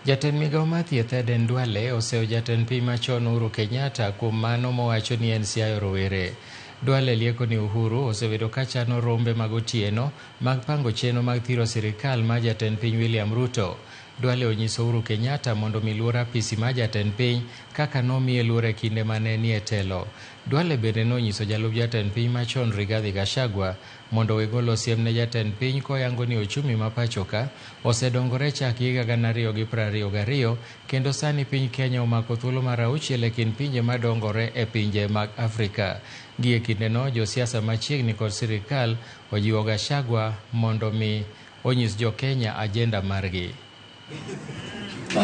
Jatend migao mar thieth Aden Duale oseyo jatend piny machon Uhuru Kenyatta kuom mano mowacho ni en siayo rowere. Duale lieko ni Uhuru osebedo ka chano rombe mag otieno mag pango chenro mag thiro sirikal mar jatend piny William Ruto. Duale onyiso Uhuru Kenyatta mondo omi luor apisi mar jatend piny kaka nomiye luor e kinde mane nie telo. Duale bende nonyiso jalup jatend piny machon Rigathi Gachagua mondo owe golo siem ne jatend piny koyango ni ochumi ma pachoka osedongore chak higa 2022 kendo sani piny Kenya omako thuolo mar auchiel e kind pinje madongore e pinje mag Afrika. Gie kindeno josiasa machiegni kod sirikal ojiwo Gachagua mondo mi onyis jo Kenya ajenda margi. Na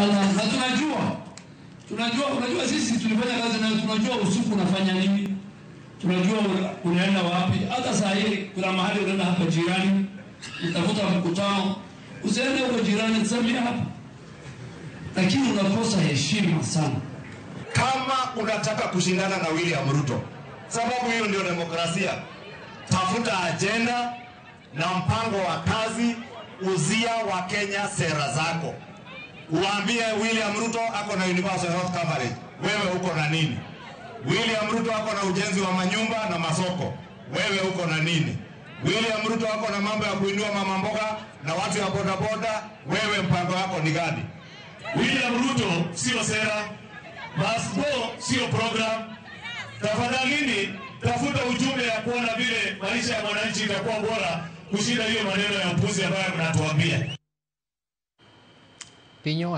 tunajua, unajua sisi tulifanya kazi na tunajua usiku unafanya nini, tunajua unaenda wapi. Hata saa hii kuna mahali unaenda hapa jirani, utafuta mkutano, usiende huko jirani, tusamia hapa, lakini unakosa heshima sana. Kama unataka kushindana na William Ruto, sababu hiyo ndio demokrasia, tafuta ajenda na mpango wa kazi, uzia wa Kenya sera zako. Uambie William Ruto ako na universal health coverage, wewe uko na nini? William Ruto ako na ujenzi wa manyumba na masoko, wewe uko na nini? William Ruto ako na mambo ya kuinua mama mboga na watu ya bodaboda, wewe mpango wako ni gani? William Ruto sio sera, Basbo sio program. Tafadhalini tafuta ujumbe ya kuona vile maisha ya mwananchi itakuwa bora kushinda hiyo maneno ya upuzi ambayo mnatuambia. Pinyo